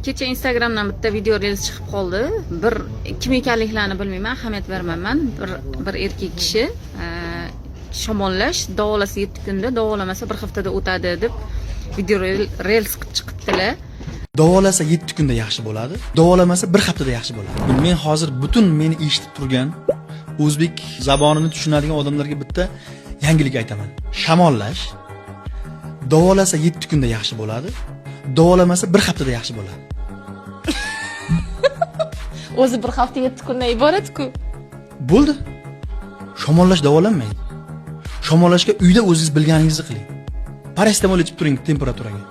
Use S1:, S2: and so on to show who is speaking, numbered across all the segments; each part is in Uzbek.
S1: Kecha Instagramdan bitta video reels chiqib qoldi. Bir kim ekanliklarini bilmayman, ahamiyat bermayman. Bir erkak kishi shamollash davolasa 7 kunda, davolamasa bir haftada o'tadi deb video reels qilib chiqibdilar.
S2: Davolasa 7 kunda yaxshi bo'ladi, davolamasa bir haftada yaxshi bo'ladi. Men hozir butun meni eshitib turgan, o'zbek zabonini tushunadigan odamlarga bitta yangilik aytaman. Shamollash davolasa 7 kunda yaxshi bo'ladi, davolamasa bir haftada yaxshi bo'ladi.
S3: O'zi bir hafta 7 kundan iborat-ku.
S2: Bo'ldi. Shamollash davolanmaydi. Shamollashga uyda o'zingiz bilganingizni qiling. Parasetamol ichib turing temperaturaga.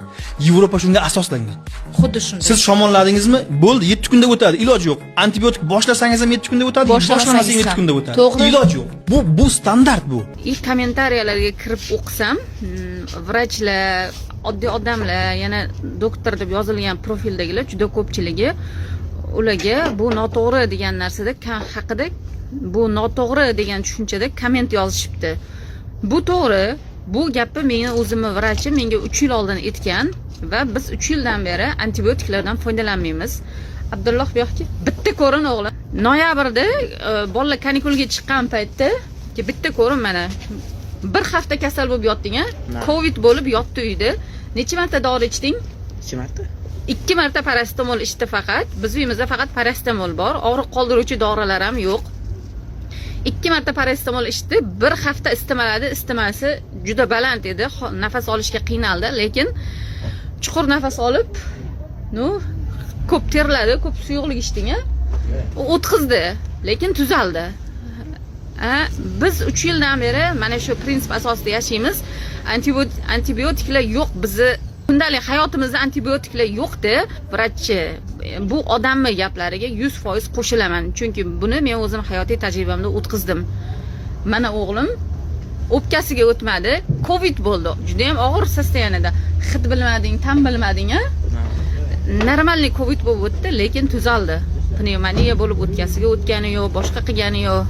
S2: Yevropa shunga asoslangan.
S3: Xuddi shunday.
S2: Siz shamolladingizmi? Bo'ldi, 7 kunda o'tadi, iloji yo'q. Antibiotik boshlasangiz ham 7 kunda o'tadi,
S3: boshlamasangiz
S2: boshlamasangiz 7
S3: ham.
S2: kunda o'tadi.
S3: To'g'ri.
S2: Iloji yo'q. Bu standart bu.
S1: И kommentariyalarga kirib o'qisam, vrachlar, oddiy odamlar, yana doktor deb yozilgan profildagilar juda ko'pchiligi ularga bu noto'g'ri degan narsada haqida, bu noto'g'ri degan tushunchada komment yozishibdi. Bu to'g'ri. Bu gapni meni o'zimni vrachim menga 3 yil oldin aytgan va biz 3 yildan beri antibiotiklardan foydalanmaymiz. Abdulloh, bu yoqqa bitta ko'rin, o'g'lim. Noyabrda bolalar kanikulga chiqqan paytda bitta ko'rin, mana bir hafta kasal bo'lib yotding, a? Covid bo'lib yotdi uyda. Necha marta dori ichding?
S4: Ikki marta.
S1: Ikki marta parasetamol ichdi faqat. Biz uyimizda faqat parasetamol bor, og'riq qoldiruvchi dorilar ham yo'q. Ikki marta parasetamol ichdi, bir hafta isitmaladi. Isitmasi juda baland edi, nafas olishga qiynaldi, lekin chuqur nafas olib, ну, ko'p terladi, ko'p suyuqlik ichding, a? U o'tkazdi, lekin tuzaldi. A, biz 3 yildan beri mana shu prinsip asosida yashaymiz. Antibiotiklar yo'q, bizni kundalik hayotimizda antibiotiklar yo'qdi. Vrachchi bu odamni gaplariga 100% qo'shilaman, chunki buni men o'zim hayotiy tajribamda o'tkazdim. Mana o'g'lim o'pkasiga o'tmadi, Covid bo'ldi, judayam og'ir состояние da. Hid bilmading, ta'm bilmading, a? Нормальный Covid bo'lib o'tdi, lekin tuzaldi. Pnevmoniya bo'lib o'pkasiga o'tgani yo'q, boshqa qilgani yo'q.